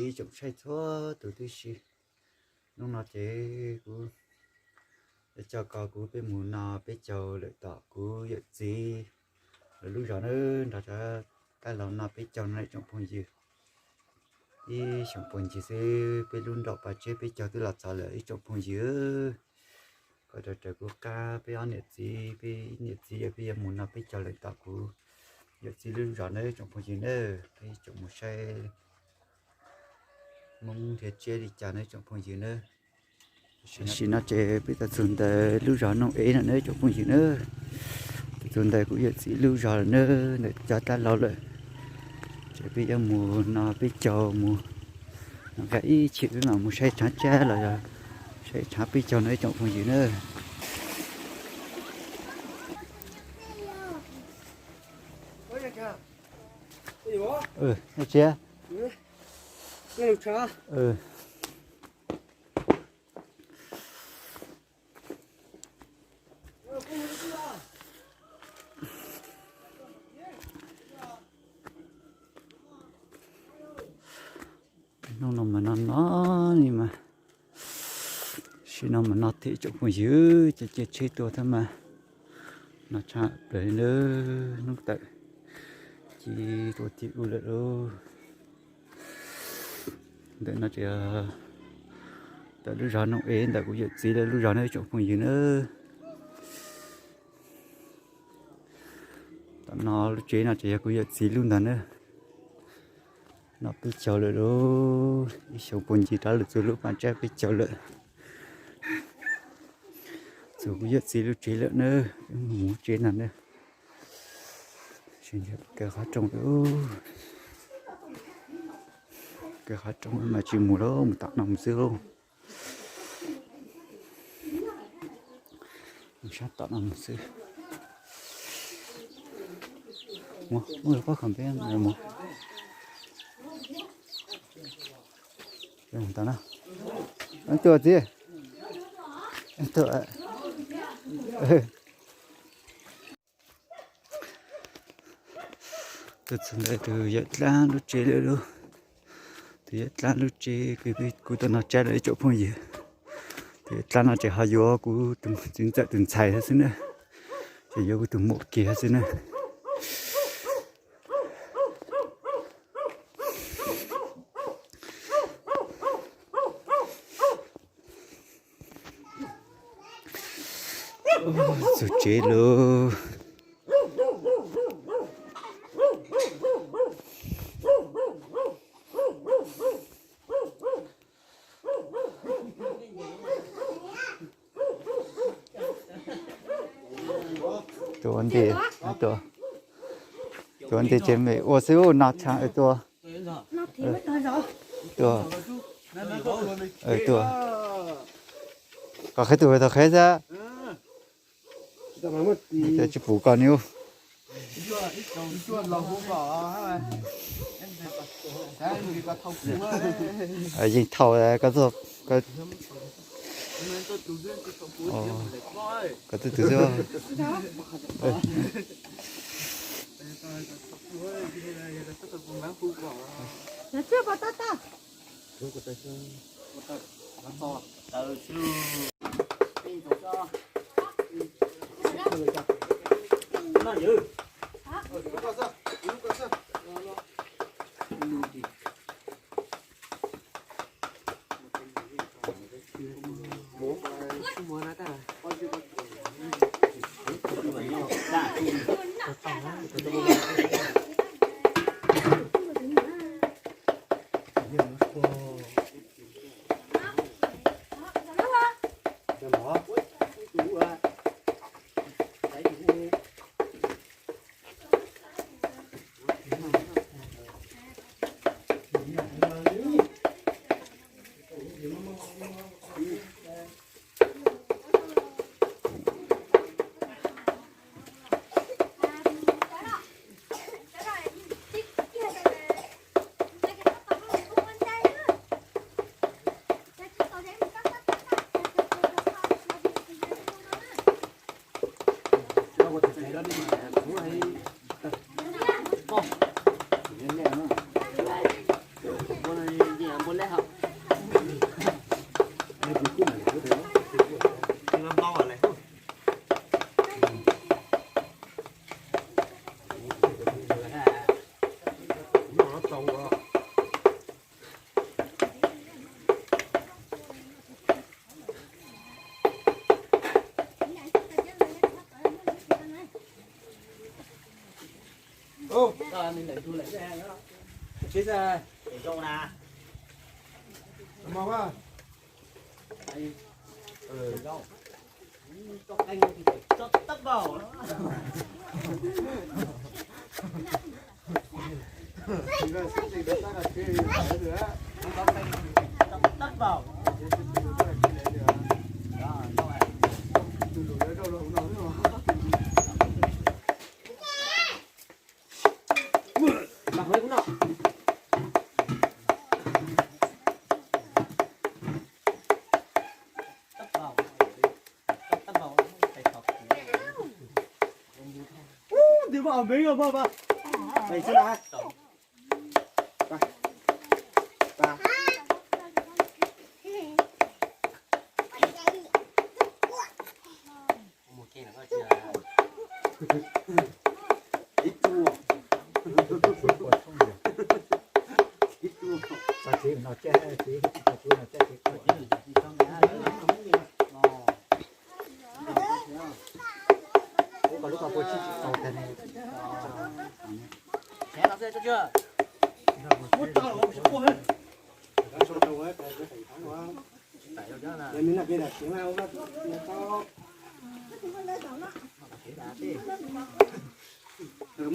Ib tsoom saib txhua tus tib si, hnub no ces kuv coj kuv peb mus no peb caug lawm tom kuv yawm txiv lawv lub zos na, nrog rau tab laug no peb caug no ib tsoom phooj ywg. Ib xyoos puag ncig xwb peb lub nroog Pas Tseb peb caug twb los txog lawm ib tsoom phooj ywg. Koj rau raws kuv qab peb ob niam txiv, peb niam txiv yog peb yuav mus no peb caug lawm tom kuv yawm txiv lub zos na ib tsoom phooj ywg na, peb tsoom mus saib Hmoob nrhiav tsiaj li cas na ib tsoom phooj ywg na. Tam sim no ces peb tau txug ntawm lub zos Nooj Ev no na ib tsoom phooj ywg na. Tau txug ntawm kuv yawm txiv lub zos lawm na, ntawm cov tab laug lawm. Ces peb yuav mus no peb caug mus, nqa ib chim peb mam mus saib tshaav tsab los yog saib tshaav peb caug no ib tsoom phooj ywg na. Tsia, hnub no mas no no li mas, sim no mas no thiab tsoom phooj ywg, ces caij tsheb tuaj thiab mas no tshaj plaws li na, hnub tawm ci tuaj tim ub lawm lauj. Ntawm no ces ntawm lub zos Nooj Ev ntawm kuv yawm txiv lawv lub zos na ib tsoom phooj ywg na. Tam no lub tsev no ces yog kuv yawm txiv lub ntag na. No peb caug lawm lauj, ib xyoos puag ncig rov lawm txug lub Pas Tseb peb caug lawm. Txug kuv yawm txiv lub tsev lawm na, peb mus lub tsev ntag na. Kaw qhov rooj, kaw qhov rooj mas tsis mus lauj, mus tom no mus xwb lauj. Mus sab tom no mus xwb. Mus, mus pob khaum peb mus. Mus tom no. Tuaj txiv. Tuaj. Tuaj txog ntawm tus yawm dlaab lub tsev lawm lauj. Tus yawm dlaab lub tsev kuv tuaj noj tsab lawm ib tsoom phooj ywg. Tus yawm dlaab no ces ho yuav kuv tus txiv ntxawm tus ntxhais hab xwb na, ces yuav kuv tus muam kiag hab xwb na. Txug tsev lauj. Tuaj ua ntej, tuaj ua ntej ces me ua xwb no tshaj tuaj. Tuaj, tuaj. Qhov qheb tus tau qheb xwb. Tsis pum koj ni. Yeej thaum koj, koj twb tus xwb.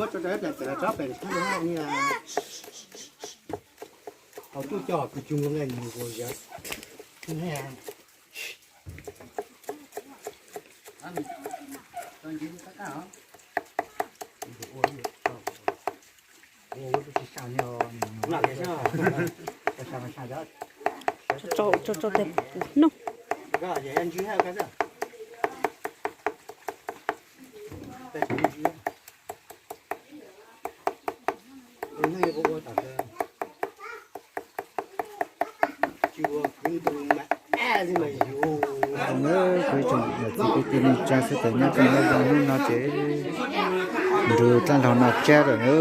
Muab tso rau pem tawm tsob pem, hauv tuaj coj kuv cug nqe mus ua yawg. Tso, tso, tso tes noj. Kuv ib tsoom niam txiv kwv tij neej tsa sawv daws nyob rau hnub no ces nrug dlaab laug noj tsab lawm na.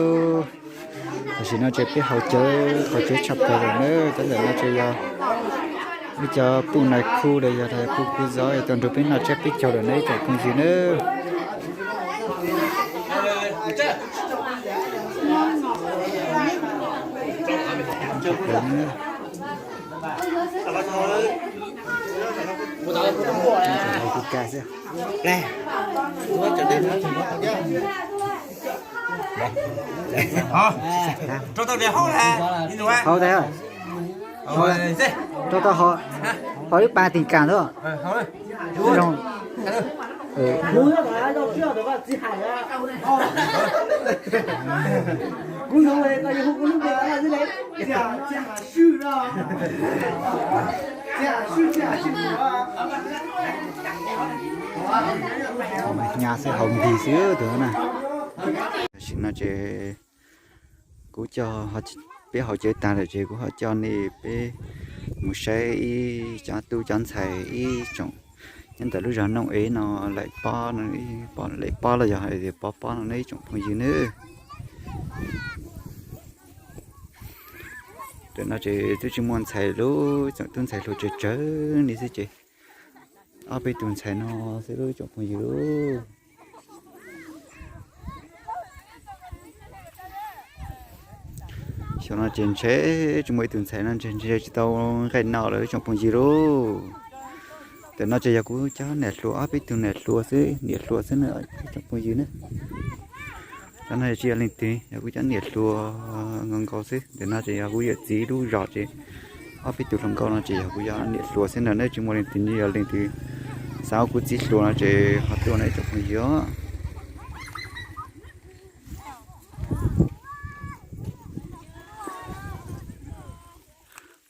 Tam sim no ces peb haus cawv qaug cawv tshaj plaws lawm na. Tab ntawm no ces yog ib cov puj nais khu los yog puj khu zov tau nrug peb noj tsab peb caug lawm na ib tsoom phooj ywg na. Hauv tas, rau tau hauv, hauv ib pas tình cảm thôi. Nyas xwb, haus npis xwb tus na. Tam sim no ces kuv coj, peb haus cawv tag lawm ces kuv ho coj nej peb mus saib ib cov tub cov ntxhais ib tsoom nyob ntawm lub zos Nooj Ev no laim pob, laim pob los yog hais tias pov pob no ne ib tsoom phooj ywg nawb. Tam no ces twb tsis muaj ntxhais, lub tsoom tub ntxhais hluas tsawg tsawg li xwb ces ob peb tug ntxhais no xwb ib tsoom phooj ywg. Xyoo no ces ntshe tsis muaj ib tug ntxhais no ntshe ntshe tsis tau nqaij no lawm ib tsoom phooj ywg lauj. Tam no ces yog kuv cov niam hluas ob peb tug niam hluas xwb, niam hluas xwb na ib tsoom phooj ywg na. Tam no tsis yog leej twg, yog kuv cov niam hluas nkaus nkaus xwb. Tam no ces yog kuv yawm txiv lub zos ces ob peb tug hluas nkauj no ces yog kuv cov niam hluas xwb na, tsis muaj leej twg, yog leej twg xav ua kuv txiv hluas no ces ho tuaj na ib tsoom phooj ywg.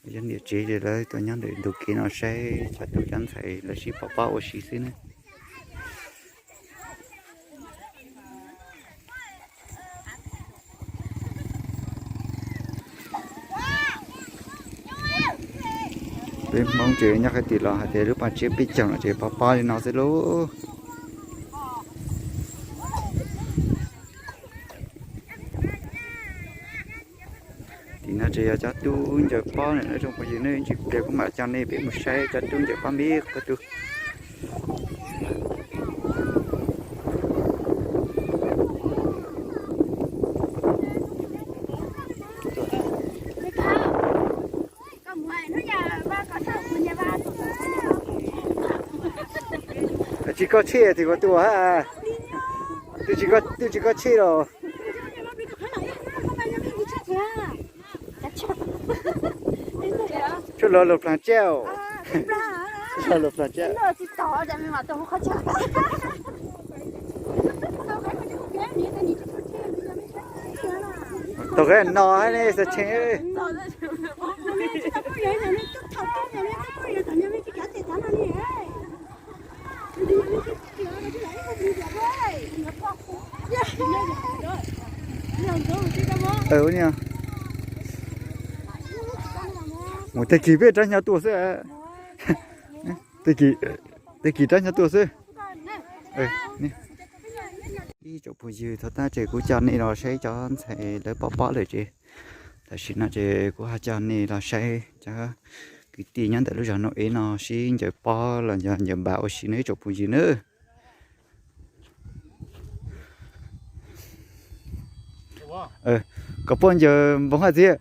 Yog niam tsev ces lawv tuaj nyob ntawm ntug kev no saib cov tub cov ntxhais lawv sib pov pob ua si xwb na. Peb Hmoob ces nyob qhov twg los hais tias lub paj tsiab peb caug no ces pov pob li no xwb lauj. Tim no ces yog cov tub ncaws pob na ib tsoom phooj ywg, nej ntsis pliag kuv mam coj nej peb mus saib cov tub ncaws pob npib qhov twg. Tsis koj tsheb tim ko tua ha. Twb tsis koj tsheb los. Tsuas los los plas tsaj. Los plas tsaj. Tau qab no hab ne xav tshee. Mus tag kis peb rov hnyo tuaj xwb. Tag kis rov hnyo tuaj xwb. Ib tsoom phooj ywg, thov txim, kuv coj nej los saib cov ntxhais lawv pob pob lawm ces tam sim no ces kuv ho coj nej los saib cov kwv tij nyob ntawm lub zos Nau Ev no sib ncaws pob los yog ncaws npav ua si nawb ib tsoom phooj ywg nawb. Koj puas ncaws npoo haj txiv?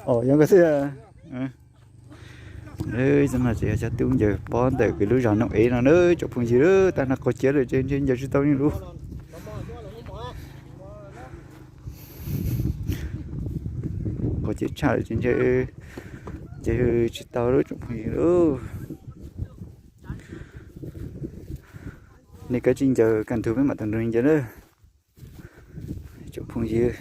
Os, yog koj xwb. Tam no ces yog cov tub ncaws pob ntawm kwv lub zos Nau Ev no na tsoom phooj ywg, tag no qaug cev lawm ces ntshe ncaws tsis tau li lub. Qaug cev tshaj lawm ces ntshe ncaws tsis tau lub tsoom phooj ywg lauj. Nej kav tsij ncaws kaj ntug peb mam tau nrog ncaws na. Tsoom phooj ywg,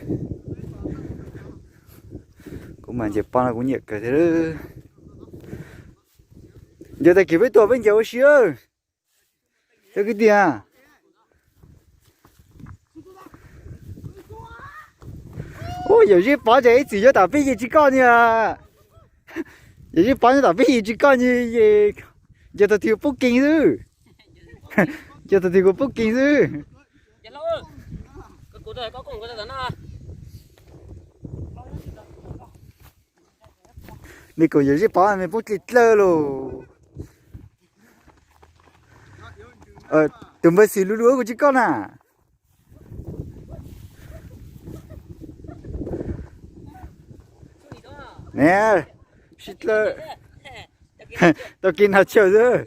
kuv mas ncaws pob no kuv nyiam kawg thiab. Ncaws tag kis peb tuaj peb ncaws ua si. Cov kwv tij, ua yawm Zeb Pov ces ib txwm yuav tom peb yeej tsis koj ni. Yawm Zeb Pov nyob tom peb yeej tsis koj ni, ncaws tag twg pub keeg xwb. Ncaws tag twg kuv pub keeg xwb. Nej koom yawm Zeb Pov me poob dlej dlawb lauj. Tus npawg Xwm lub lub kuv tsis koj na. Ne, sib dlawb. Tau kev nag chaw xwb.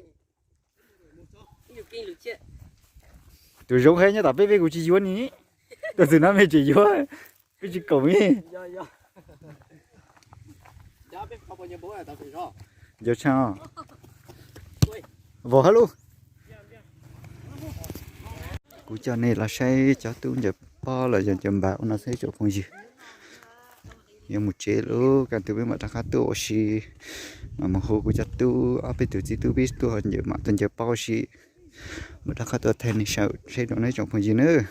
Tus zoov heev nyob tom peb peb kuv tsis yuav ni. Tus txwm no me tseem yuav, peb tsis koom li. Ncaws tshaj. Vau hab lub. Kuv coj nej los saib cov tub ncaws pob los yog ncaws npav ua no xwb tsoom phooj ywg. Yuav mus tsev lawm, kaj ntug peb mam rov qab tuaj ua si, mam mus hu kuv cov tub ob peb tug txiv tub peb tuaj ncaws, mam tuaj ncaws pob ua si, mam rov qab tuaj thaij nej saib dua nawb tsoom phooj ywg nawb.